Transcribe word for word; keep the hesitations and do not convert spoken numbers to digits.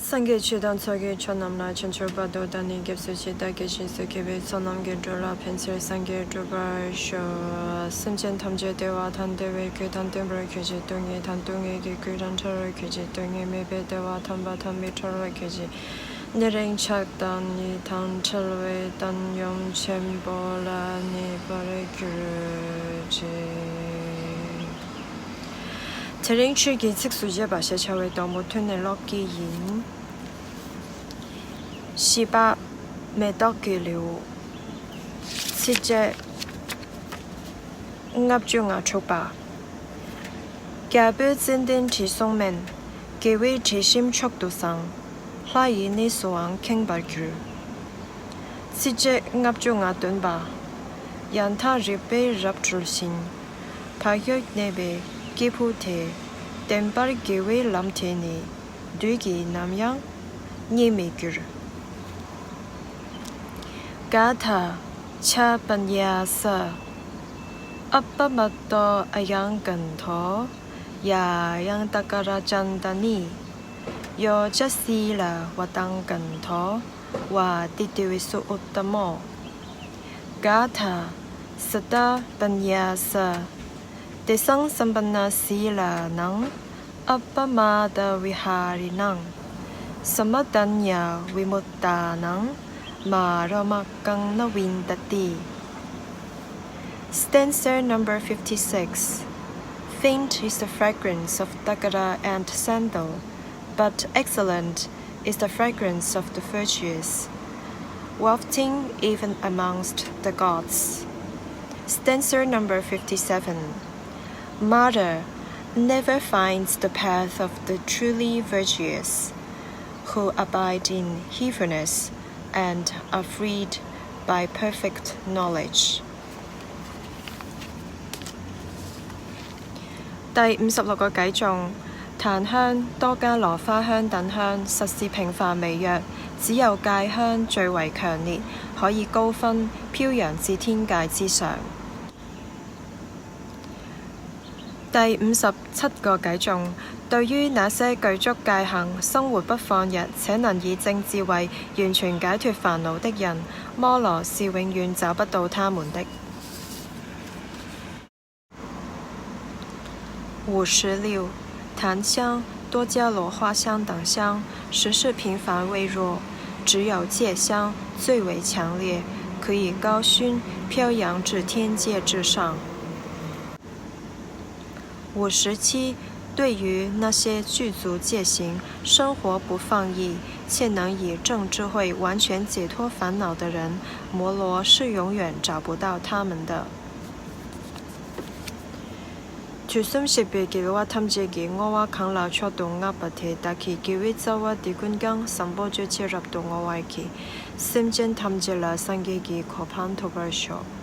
སངས་རྒྱས་ཆོས་དང་ཚོགས་ཀྱི་མཆོག་རྣམས་ལ། ཕྱིན་ཅི་མ་འདོད་དང་ནི་སྐྱབས་སུ་མཆི། བདག་གིས་སྦྱིན་སོགས་བགྱིས་པའི་ཚོགས་རྣམས་ཀྱིས། འགྲོ་ལ་ཕན་ཕྱིར་སངས་རྒྱས་འགྲུབ་པར་ཤོག། སེམས་ཅན་ཐམས་ཅད་བདེ་བ་དང་བདེ་བའི་རྒྱུ་དང་ལྡན་པར་གྱུར་ཅིག། སྡུག་བསྔལ་དང་སྡུག་བསྔལ་གྱི་རྒྱུ་དང་བྲལ་བར་གྱུར་ཅིག། སྡུག་བསྔལ་མེད་པའི་བདེ་བ་དམ་པ་དང་མི་འབྲལ་བར་གྱུར་ཅིག། ཉེ་རིང་ཆགས་སྡང་གཉིས་དང་བྲལ་བའི་བཏང་སྙོམས་ཆེན་པོ་ལ་གནས་པར་གྱུར་ཅིག། དེ་རིང་ཆོས་ཀྱི་ཚིགས་སུ་བཅད་པ་ཞེས་བྱ་བའི་དང་པོ་ཐོས་ནས་ཀློག་གི་ཡིན། བཞི་པ། མེ་ཏོག་གི་ལེའུ། ཚིགས་བཅད་ལྔ་བཅུ་ང་དྲུག་པ། རྒྱལ་པོས་ཙན་དན་དྲི་བསུང་སྨན། དགེ་བའི་དྲི་ཞིམ་མཆོག་ཏུ་བཟང་། ལྷ་ཡི་གནས་སུའང་ཁེངས་པར་གྱུར། ཚིགས་བཅད་ལྔ་བཅུ་ང་བདུན་པ། ཡང་དག་རིག་པས་རབ་གྲོལ་ཞིང་། བག་ཡོད་གནས་པའི་སྐྱེས་བུ་དེ། བདེན་པར་དགེ་བའི་ལམ་དེ་ནི། བདུད་ཀྱིས་ནམ་ཡང་རྙེད་མི་འགྱུར། ག་ཐ། ཆ་པཉྱ་ས། ཨ་པ་མ་ཏོ་ཨ་ཡང་ཀན་ཐོ། ཡ་ཡང་ཏ་ཀ་ར་ཅན་ཏ་ནི། ཡོ་ཅ་སི་ལ་བ་ཏང་ཀན་ཐོ། བ་ཏི་ཏི་བི་སུ་ཨུ་ཏ་མོ། ག་ཐ། སཏ་པཉྱ་ས། ཏེ་སང་སམ་པ་ན་སི་ལ་ནང་། ཨ་པ་མ་ཏ་བི་ཧ་རི་ནང་། སྨ་ཏ་ཉ་བི་མུ་ཏ་ནང་། མ་རོ་མ་ཀང་ན་བིན་ཏ་ཏི། Stanza number fifty-six. Faint is the fragrance of takara and sandal, but excellent is the fragrance of the virtuous, wafting even amongst the gods. Stanza number fifty-seven. Mara never finds the path of the truly virtuous, who abide in heaviness and are freed by perfect knowledge. 第五十六個偈頌：檀香、多加羅花香等香，實是平凡微弱，只有戒香最為強烈，可以高分，飄揚至天界之上。第五十七個偈頌：對於那些具足戒行、生活不放逸，且能以正智慧完全解脫煩惱的人，摩羅是永遠找不到他們的。 五十六，檀香、多加罗花香等香，实是平凡微弱，只有戒香最为强烈，可以高熏，飘扬至天界之上。五十七，对于那些具足戒行、生活不放逸，却能以正智慧完全解脱烦恼的人，摩罗是永远找不到他们的。 དུས་གསུམ་གཤེགས་པའི་རྒྱལ་བ་ཐམས་ཅད་ཀྱིས་བསྔོ་བ་གང་ལ་མཆོག་ཏུ་བསྔགས་པ་དེ་དག་གི་དགེ་བའི་རྩ་བ་འདི་ཀུན་ཀྱང་བཟང་པོ་སྤྱོད་ཕྱིར་རབ་ཏུ་བསྔོ་བར་བགྱི། སེམས་ཅན་ཐམས་ཅད་ལ་སངས་རྒྱས་ཀྱི་གོ་འཕང་ཐོབ་པར་ཤོག།